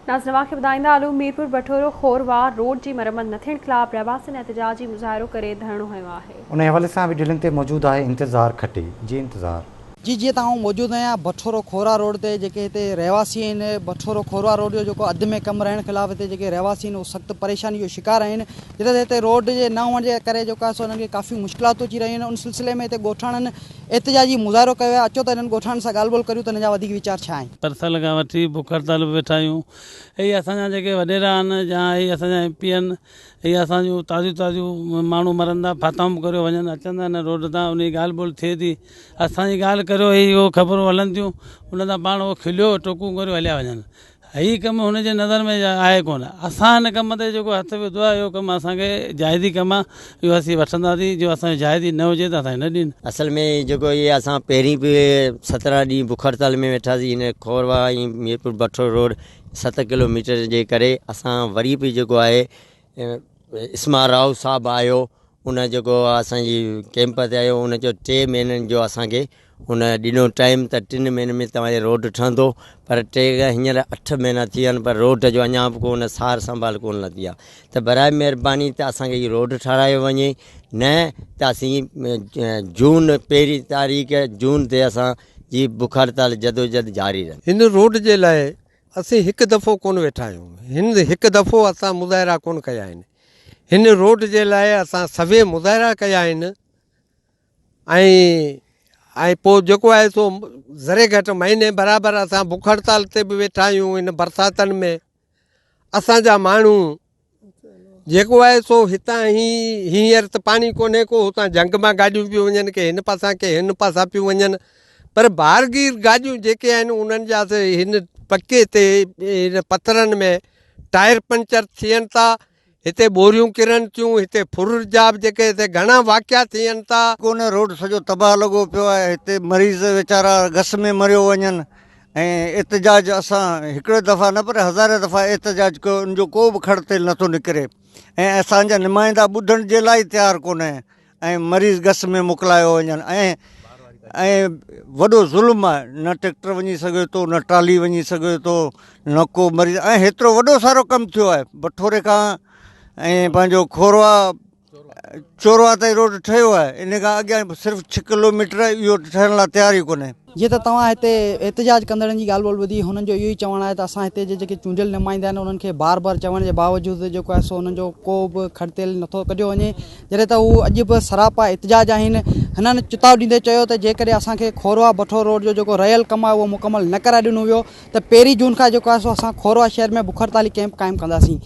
ناظرين اوهان کي ٻڌائيندا هلون ميرپور بٺورو خورواهه روڊ جي مرمت نه ٿيڻ خلاف رهواسين احتجاجي مظاهرو ڪري ڌرڻو هنيو آهي. انهي حوالي سان وڊيو لنڪ تي موجود آهي انتظار کٽي جي انتظار. جي جيئن ته آئون موجود آهيان بٺورو خورواهه روڊ تي جيڪي هتي رهواسي آهن بٺورو خورواهه روڊ جو جيڪو اڌ ۾ ڪم رهڻ خلاف هتي جيڪي رهواسي آهن اهي سخت پريشاني جو شڪار آهن جتي هتي روڊ جي نه هئڻ جي ڪري جيڪو آهي سو انهن کي ڪافي مشڪلاتون اچي رهيون آهن ان سلسلي ۾ هتي ڳوٺاڻن احتجاجي مظاهرو ڪيو آهي اچو ته انهن ڳوٺاڻن سان ڳالهه ٻولهه ڪريون ته انهن جا وڌيڪ ويچار ڇا آهن. پرسل کان وٺي بک هڙتال به ويٺا آهيون اهي اسان جا جيڪي وڏيرا آهن يا اهي اسان جا ايم پي آهن اهي اسان جون تازيون تازيون ماڻهو مرن ٿا ڦاتائون به ڪريو وڃن اچن ٿا هن روڊ تان انهي ڳالهه ٻولهه ٿئي ٿي اسان جي ڳالهه ڪريو هي اهو خبرون هلن ٿيون ان تان پاڻ اهو کليو ٽوڪون ڪريو هليا وڃن هي ڪم هن جي نظر ۾ آهي ڪونه. اسان هن ڪم تي جيڪو هٿ وڌو آهي اهو ڪم اسان کي جائزي ڪم آهي اهو اسين وٺنداسين جو اسان جو جائزي نه هجي ته اسان کي نه ڏين. اصل ۾ جيڪو هي اسان پهرين به 17 ڏينهن بک هڙتال ۾ ويٺاسين هن کورواهه ۽ ميرپور بٺو روڊ ست ڪلو ميٽر جي ڪري اسان وري به جيڪو آهي اسماعيل راهو صاحب آيو ان جيڪو اسان جي ڪيمپ تي آيو ان چيو ٽي مهينن جو اسان کي ان ڏنو ٽائيم ته ٽن مهينن ۾ توهان جو روڊ ٺهندو پر ٽي کان هينئر اٺ مهينا ٿي ويا آهن پر روڊ جو اڃا به ڪو ان سار سنڀال ڪونه لڌي آهي ته برائي مهرباني ته اسان کي هي روڊ ٺهرايو وڃي نه ته اسين جون پهرين تاريخ جون تي اسان جي بک هڙتال جدوجهد جاري رهندي. هن روڊ جي لاء اسين هڪ دفعو ڪونه ويٺا آهيون هن هڪ دفعو اسان مظاهرا ڪونه ڪيا آهن هن روڊ جي لاء اسان سوين مظاهرا ڪيا آهن ۽ ۽ پوء جيڪو آهي سو ذري گهٽ مهيني برابر اسان بک هڙتال تي به ويٺا آهيون هن برساتن ۾ اسان جا ماڻهو جيڪو آهي سو هتان هي هينئر ته پاڻي ڪونهي ڪو هتان جهنگ مان گاڏيون پيون وڃن ڪي هن پاسا ڪي هن پاسا پيون وڃن پر بارگير گاڏيون جيڪي آهن انهن جا سي هن پڪي تي هن پٿرن ۾ ٽائر پنچر ٿين ٿا هتي ٻوريون ڪرن ٿيون هتي ڦر جا به جيڪي هتي گهڻا واقعا ٿين ٿا. ڪونه روڊ سڄو تباهه لڳو پيو آهي هتي مريض ويچارا گس ۾ مريو وڃن ۽ احتجاج اسان هڪڙو دفعا نه پر هزارين دفعا احتجاج ڪيو ان جو ڪو به کڙ تيل نٿو نڪري ۽ اسان جا نمائندا ٻڌڻ جي لاء ئي تيار ڪونهي ۽ مريض گس ۾ موڪلايو وڃن ۽ ۽ وڏو ظلم آهي نه ٽريڪٽر وڃي سگهي ٿو نه ٽرالي وڃي سگهي ٿو نه ڪو مريض ۽ هيترو وڏو سارو ڪم ٿيو آهي بٺوري کان ۽ پنهنجو کوروا چوروا تائين روڊ ٺهيو آهي ان کان اڳيان صرف ڇهه ڪلو ميٽر اهو ٺهڻ لاء تيار ئي ڪونهي. جيئن ته توهان هتي احتجاج ڪندڙن جي ڳالهه ٻولهه ٻڌي هنن جو اهو ئي چوڻ آهي ته اسان هتي جي جيڪي چونڊيل نمائندا آهن انهن کي بار بار چوڻ جي باوجود جيڪو آهي سو انهن جو ڪو به کڙتيل نٿو ڪڍيو وڃي جڏهن ته هو اڄ به سراپا احتجاج آهن هنن چتاء ڏيندي چيو ته جيڪڏهن اسان کي کورواهه بٺو روڊ جو جيڪو رهيل ڪم آهي اهو مڪمل نه ڪرائي ڏنو ويو ته پهرين جون کان جيڪو آهي سو اسان کورواهه شهر ۾ بک هڙتالي ڪئمپ قائم ڪنداسين.